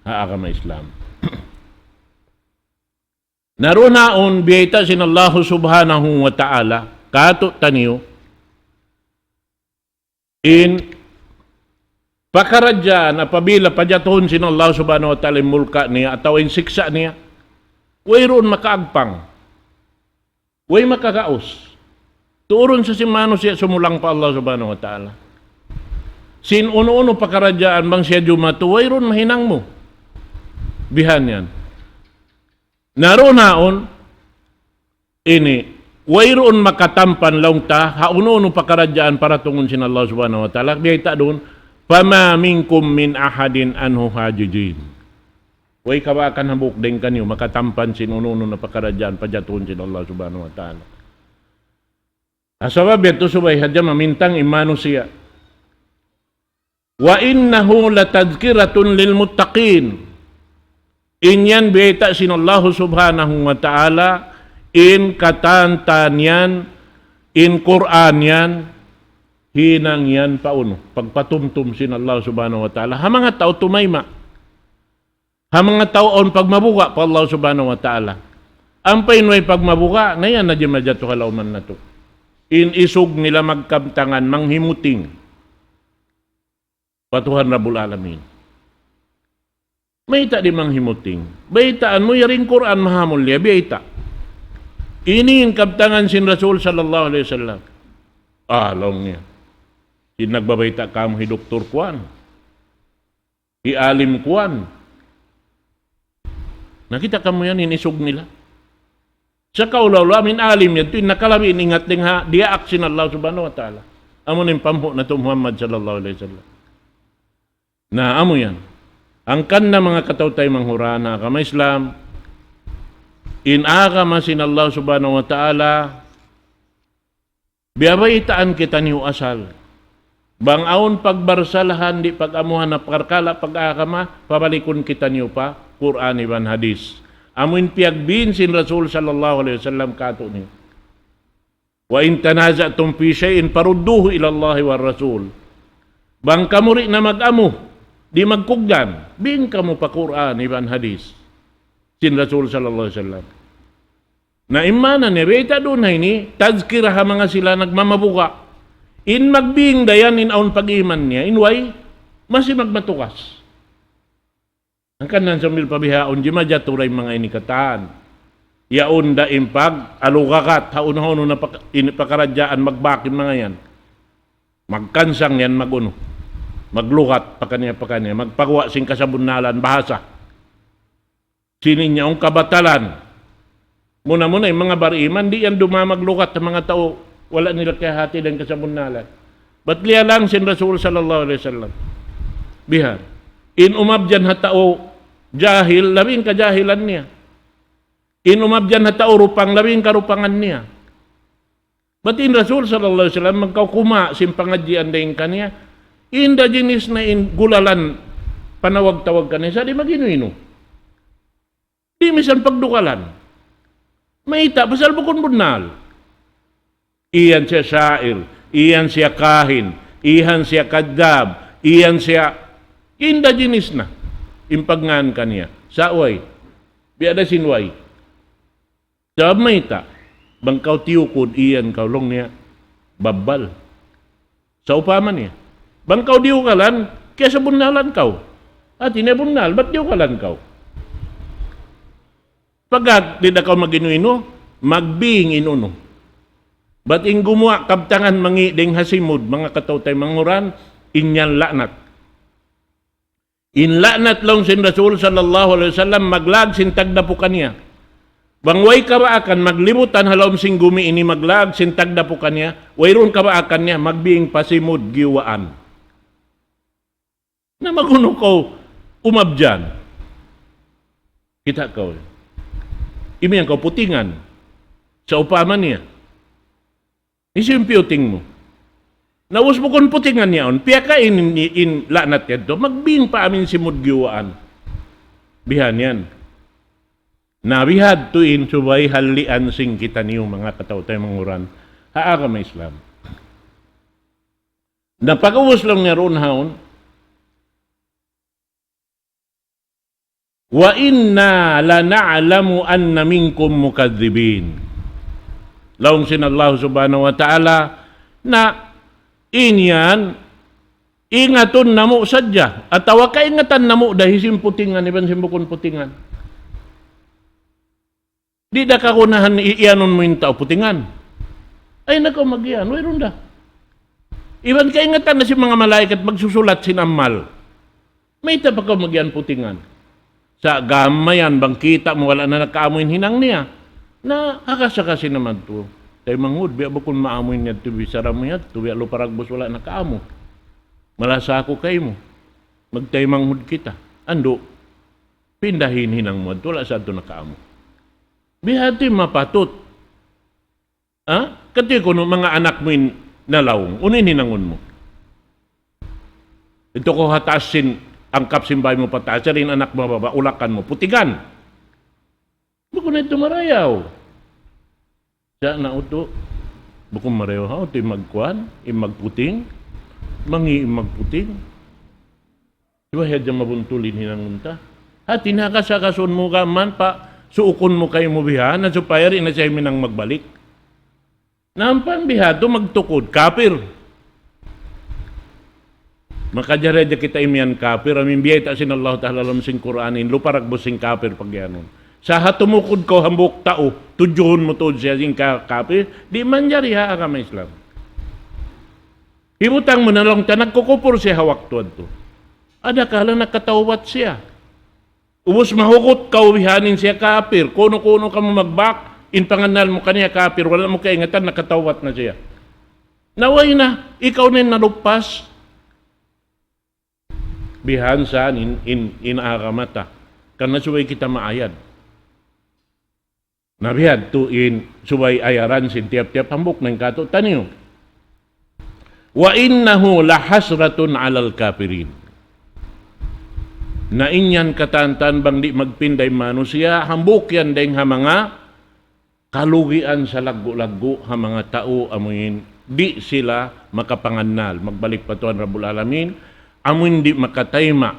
ha agama Islam. Na duun haun biyayta' sin Allahu Subhanahu wa Ta'ala kātu'niyu in pakaradjaan apabila pajatuhun sin Allah Subhanahu wa Ta'ala in mulka' niya atawa in siksa' niya, wayruun makaagpang, way makagaus. Tuurun sa sin manusiya' sumulang pa Allah Subhanahu wa Ta'ala. Sin unu-unu pakaradjaan bang siya jumatu, wayruun mahinang mu. Bihan yan. Na duun haun, ini, wayruun makatampan laung ta, ha unu-unu pakaradjaan paratungun sin Allah Subhanahu wa Ta'ala, biyayta' duun, فما منكم من أحد عنه حاجزين. Way kabaakan hambuuk dayn kaniyu makatampan sin unu-unu na pakaradjaan pajatuhun sin Allah Subhanahu wa Ta'ala. Sabab yadtu subay hadja mamintang in manusiya'. وإنه لتذكرة للمتقين. In yan biyayta' sin Allahu Subhanahu wa Ta'ala, in katan-katan yan, in Qur'an yan, hinang yan pa unu, pagpatumtum sin Allah Subhanahu wa Ta'ala ha manga tau tumayma'. Ha manga tau awn pagmabuga' pa Allah Subhanahu wa Ta'ala. Ampa in way pagmabuga', na yan na jimajatu ha lawman natu'. In isug nila magkabtangan, manghimuting pa Tuhan Rabbul Alamin. Mayta' di' manghimuting? Baytaan mu, yari in Qur'an mahamulliya, biyayta'. Ini in kabtangan sin Rasul sallallahu alayhi wasallam. Ah, laung niya. Sin nagbabayta' kamu hi doktor kuwan, hi alim kuwan. Nakita' kamu yan in isug nila. Sa' kaulaw-ulaw, amin alim yan, tuud nakalabi in ingat dayn ha diyaak sin Allah Subhanahu wa Ta'ala. Amu in pamhu' natu' Muhammad sallallahu alayhi wasallam. Na, amu yan. Hangkan na manga kataw-taymanghuran ha agama Islam, in agama sin Allah Subhanahu wa Ta'ala, biyabaytaan kitaniyu asal. Bang awn pagbarsalahan di' pag-amuhan ha parkala' pag-agama, pabalikun kitaniyu pa Qur'an iban hadith. Amu in piyagbin sin Rasul sallallahu alayhi wasallam kātu'niyu. وإن تنازعتم في شيء فردوه إلى الله والرسول. Bang kamu di' na mag-amu, di' magkugdan, bing kamu pa Qur'an iban hadith sin Rasul sallallahu alayhi wasallam. Na in maana niya, bayta' duun ha ini, tazkirah ha manga sila nagmamabuga'. In magbing da yan in awn pag-iman niya, in way, masi magmatugas. Hangkan na sambil pa bihaun, jimajatu da in manga ini katan. Yaun da in pag-alugagat, ha unu-unu na pak-, ini pakaradjaan, magbak in manga yan. Magkansang yan, mag-unu. Maglugat, pakaniya-pakaniya. Magpaguwa' sin kasabunnalan, bahasa. Sin in yaun kabatalan. Muna-muna, in manga bariman, di' yan dumamag lugat ha manga tau, wala' nila kiyahati dayn kasabunnalan. Bat liyalang sin Rasul sallallahu alayhi wasallam. Bihan. In umabyan ha tau jahil, labi in kajahilan niya. In umabyan ha tau rupang, labi in karupangan niya. Bat in Rasul sallallahu alayhi wasallam, magkaw kuma' sin pangadjian dayn kaniya, in da jinis na in gulalan, panawag-tawag kaniya, sa' di' mag-inu-inu. Di' misan pagdukalan. Mayta', pasal bukun bunnal. Iyan siya syair, iyan siya kahin, iyan siya kadhab, iyan siya, in da jinis na in pagngan kaniya. Sa' way, biya' da sin way. Sabab mayta', bang kaw tiyukud, iyan kaw laung niya, babbal. Sa' upama niya. Bang kaw diyukalan, kiyasabunnalan kaw. Hati niya bunnal, bat diyukalan kaw. Pagkat di' da kaw mag-inu-inu, magbing in unu. Bat in gumuwa' kabtangan mangi' dayn ha simud, manga kataw-taymanghuran, in yan la'nat. In la'nat laung sin Rasul sallallahu alayhi wasallam, maglag sin tagdapu kaniya. Bang way kabaakan, maglibutan ha lawm sin gumi ini, maglag sin tagdapu kaniya, wayruun kabaakan niya, magbing pa simud giyuwaan. Na mag-unu kaw umabyan. Kita' kaw. Imiyan kaw putingan. Sa' upama niya. Hisiyu in piyuting mu? Na ubus bukun putingan yaun, piyakain in, in, in la'nat yadtu, magbing pa amin simud giyuwaan. Bihan yan. Na bihadtu in subay hallian sin kitaniyu manga kataw-taymanghuran ha agama Islam. Na pag'ubus laung niya duun haun, وإنا لنعلم أن منكم مكذبين. Laung sin Allah Subhanahu wa Ta'ala, na in yan, ingatun namu' sadja, atawa kaingatan namu' da hi sin putingan, iban sin bukun putingan. Di' da kagunahan i-, iyanun mu in tau putingan. Ay, nakaw magiyan, wayruun da. Iban kaingatan na sin manga malaikat magsusulat sin amal. Mayta' pa kaw magiyan putingan? Sa' gam mayan bang kita' mu wala' na nakaamu in hinang niya. Na, haka-saka sin amal tu. Taymanghud, biya' bukun maamu in yadtu, bichara mu yadtu, biya' lupa ragbus wala' nakaamu. Malasa aku kaymu. Magtaymanghud kita. Andu', pindahi in hinang mu yadtu, wala' sa yadtu nakaamu. Bihadtu in mapatut. Ha? Kati' kunu' manga anak mu in nalaung, unu in hinangun mu? Didtu kaw ha taas sin, angkap sin bāy mu pataas, yari in anak mu ha baba', ulakan mu, putigan. Bukun na yadtu marayaw. Sa' na utu', bukun marayaw ha, utu' in magkuan, in magputing, mangi' in magputing. Subay hadja mabuntul in hinangun ta. Hati niya kasasun mu ka man pa, suukun mu kaymu biha', na supaya di' na siya huminang magbalik. Na ampa in bihadtu magtukud, kapir. Makajari hadja kita imiyan kapir, amu in biyayta' sin Allah Ta'ala ha lawm sin Qur'an, in lupa ragbus sin kapir pagiyanun. Sa' ha tumukud kaw hambuuk tau, tudjuhun mu tuud siya sin ka-, kapir, di' manjari ha agama Islam. Hibutang mu na laung ta nagkukupur siya ha waktu yadtu. Adakala nakatawbat siya. Ubus mahugut kaw bihaini siya kapir. Kunu-kunu kamu magbak, in pangannal mu kaniya kapir, wala' mu kaingatan nakatawbat na siya. Na way na, ikaw na in nalupas. Bihan sa in, in, in agama ta. Karna' subay kita maayad. Na bihadtu in subay ayaran sin tiyap-tiyap hambuuk na in katu'taniyu. وإنه لحسرة على الكافرين. Na in yan katantan bang di' magpinda in manusiya', hambuuk yan dayng ha manga kalugian salaggu'-laggu' ha manga tau amuin di' sila makapangannal magbalik pa Tuhan Rabbul Alamin, amuin di' makatayma'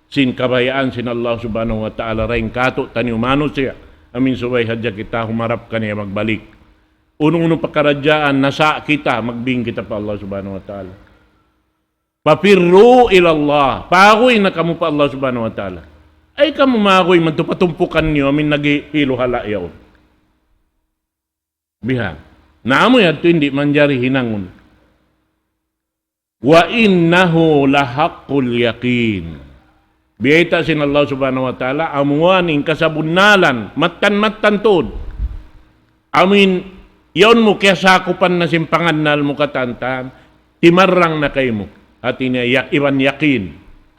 sin kabayaan sin Allah Subhanahu wa Ta'ala dayn kātu'niyu manusiya', amuin subay hadja kita humarap kaniya magbalik. Unu-unu pakaradjaan nasa' kita, magbing kita pa Allah Subhanahu wa Ta'ala. ففروا إلى الله. Paguy na kamu pa Allah Subhanahu wa Ta'ala. Ay kamu maguy madtu pa tumpukan niyu, amuin naghihilu-hala' yaun. Biha'. Na amu yadtu in di' manjari hinangun. وإنه لحق اليقين. Biyayta' sin Allah Subhanahu wa Ta'ala, amu yan in kasabunnalan, mattan-mattan tuud. Amuin, yaun mu kiyasakupan na sin pangannal mu katantan, timarrang na kaymu. Hati niya, yak-, iban yakin.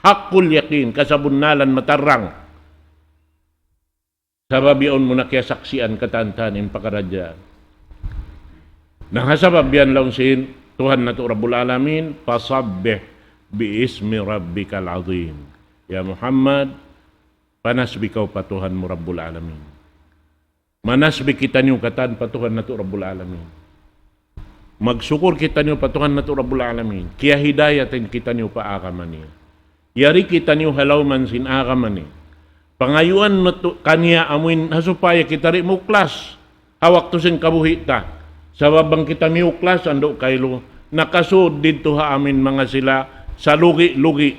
حق اليقين, kasabunnalan matarrang. Sabab yaun mu na kiyasaksian katantan in pakaradjaan. Na ha sabab yan laung sin Tuhan natu' Rabbul Alamin, فسبح باسم ربك العظيم. Ya Muhammad, panasbih kaw pa Tuhan mu Rabbul Alamin. Manasbih kitaniyu katan pa Tuhan natu' Rabbul Alamin. Magsukul kitaniyu pa Tuhan natu' Rabbul Alamin. Kiyahidayatan kitaniyu pa agama niya. Yari kitaniyu ha lawm sin agama niya. Pangayuan natu' kaniya amuin ha supaya kita di' mauklas ha waktu sin kabuhi' ta. Sabab bang kita miyuklas, andu' kailu, nakasud didtu ha amuin manga sila salugi'-lugi'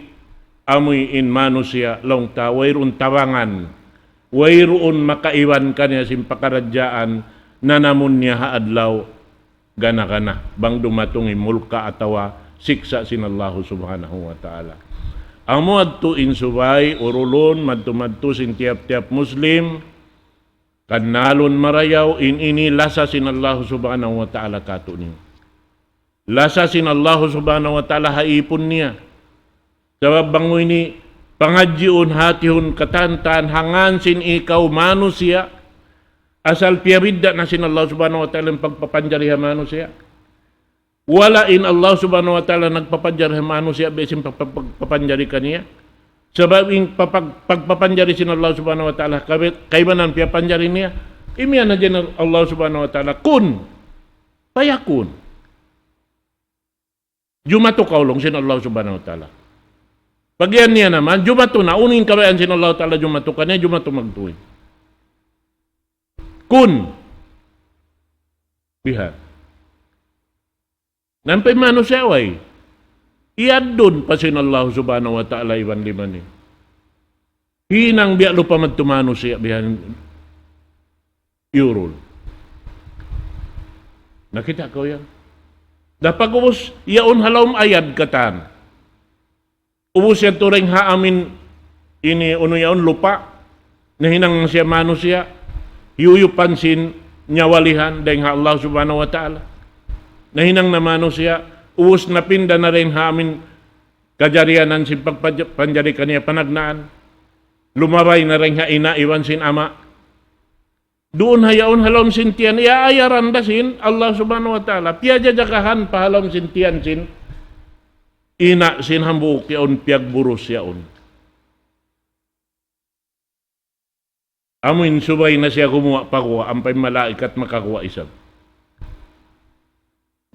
amuin manusiya' laung ta wayruun tabangan. Wayruun makaiban kaniya sin pakaradjaan nanamun niya ha adlaw gana-gana, bang dumatung in mulka' atawa siksa' sin Allahu Subhanahu wa Ta'ala. Amu yadtu in subay urulun madtu-madtu sin tiyap-tiyap Muslim, kannalun marayaw in ini lasa sin Allahu Subhanahu wa Ta'ala kātu'niyu. Lasa sin Allahu Subhanahu wa Ta'ala ha ipun niya. Sabab bang mu ini pangadjiun, hatihun katantan, hangkan sin ikaw manusiya', asal piyabidda' na sin Allah Subhanahu wa Ta'ala in pagpapanjari ha manusiya'. Wala' in Allah Subhanahu wa Ta'ala nagpapanjari ha manusiya', biya' sin pag-, pag-, pagpapanjari kaniya. Sabab in papag-, pagpapanjari sin Allah Subhanahu wa Ta'ala, kabi-, kaibanan piyapanjari niya, imiyan na hadja in Allah Subhanahu wa Ta'ala, kun fayakun. Jumatu kaw laung sin Allah Subhanahu wa Ta'ala. Pag yan niya naman, jumatu na, unu in kabayaan sin Allah Ta'ala jumatu kaniya, jumatu magtuy. Kun. Bihan. Ampa in manusiya' way. Iyaddun pa sin Allah Subhanahu wa Ta'ala iban lima niya. Hinang biya' lupa madtu manusiya' bihan yurul. Nakita' kaw yan? Da pag'ubus, yaun ha lawm ayad katan. Ubus yadtu dayn ha amin ini unu yaun lupa', nahinang siya manusiya', hiyuyupan sin nyawalihan dayn ha Allah Subhanahu wa Ta'ala. Nahinang na manusiya', ubus napinda na dayn ha amin kajarianan sin pagpaj-, panjari kaniya panagnaan. Lumabay na dayn ha ina' iban sin ama'. Duun ha yaun ha lawm sin tiyan, iyaayaran da sin Allah Subhanahu wa Ta'ala. Piyajajagahan pa ha lawm sin tiyan sin ina' sin hambuuk yaun piyagburus yaun. Amu in subay na siya gumuwa' paguwa', ampa in malaikat makaguwa' isab.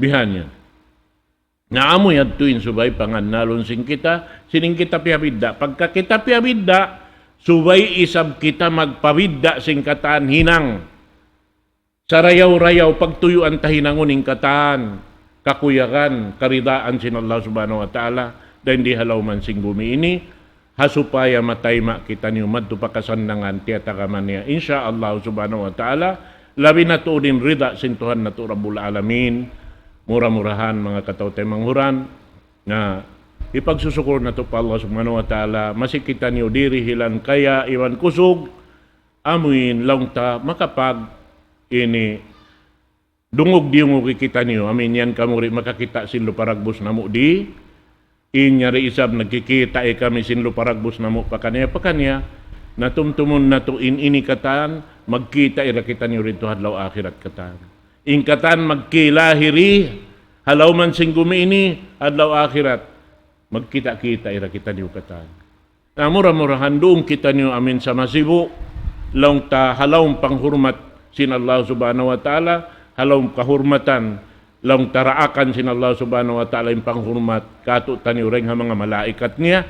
Bihan yan. Na amu yadtu in subay pangannalun sin kita, sin in kita piyabidda'. Pagka kita piyabidda', subay isab kita magpabidda' sin katan hinang. Sarayaw-rayaw pagtuyuan ta hinangun in katan, kakuyagan, karidaan sin Allah Subhanahu wa Ta'ala, dayn di ha lawm sin gumi ini, ha supaya matayma' kitaniyu madtu pa kasannangan tiyatagama niya. Insya Allah Subhanahu wa Ta'ala, labi na tuud in rida sin Tuhan natu' Rabbul Alamin. Mura-murahan, manga kataw-taymanghuran, na hipagsusukur natu' pa Allah Subhanahu wa Ta'ala, masi kitaniyu dirihilan kaya iban kusug, amuin laung ta makapag ini dungug-diyungugi kitaniyu, amin yan kamu di' makakita' sin lupa dagbus namu' di, in yari isab nagkikita' kami sin lupa dagbus namu' pakaniya-pakaniya, na tumtumun natu' in ini katan, magkita' da kitaniyu didtu ha adlaw akhirat katan. In katan magkilahiri, ha lawm sin gumi ini, adlaw akhirat, magkita'-kita' da kitaniyu katan. Na mura-murahan duun kitaniyu amin sa masibu', laung ta ha lawm panghurmat sin Allah Subhanahu wa Ta'ala, ha lawm kahurmatan, laung ta daakan sin Allah Subhanahu wa Ta'ala in panghurmat, kātu'niyu dayn ha manga malaikat niya,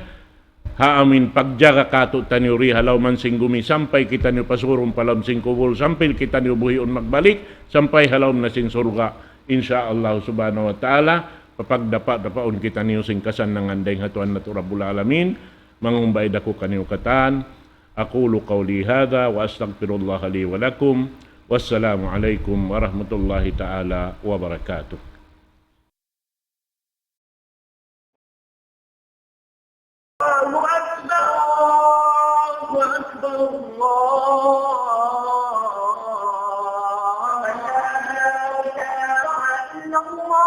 ha amin pagjaga kātu'niyu di ha lawm sin gumi, sampay kitaniyu pasurun pa lawm sin kubul, sampay kitaniyu buhiun magbalik, sampay ha lawm na sin surga', insya Allah Subhanahu wa Ta'ala, papagdapa'-dapaun kitaniyu sin kasannangan dayn ha Tuhan natu' Rabbul Alamin, mangumbay da aku kaniyu katan. أقول قولي هذا وأستغفر الله لي ولكم. والسلام عليكم ورحمة الله تعالى وبركاته. الله أكبر، الله أكبر، الله أكبر. لا إله إلا الله.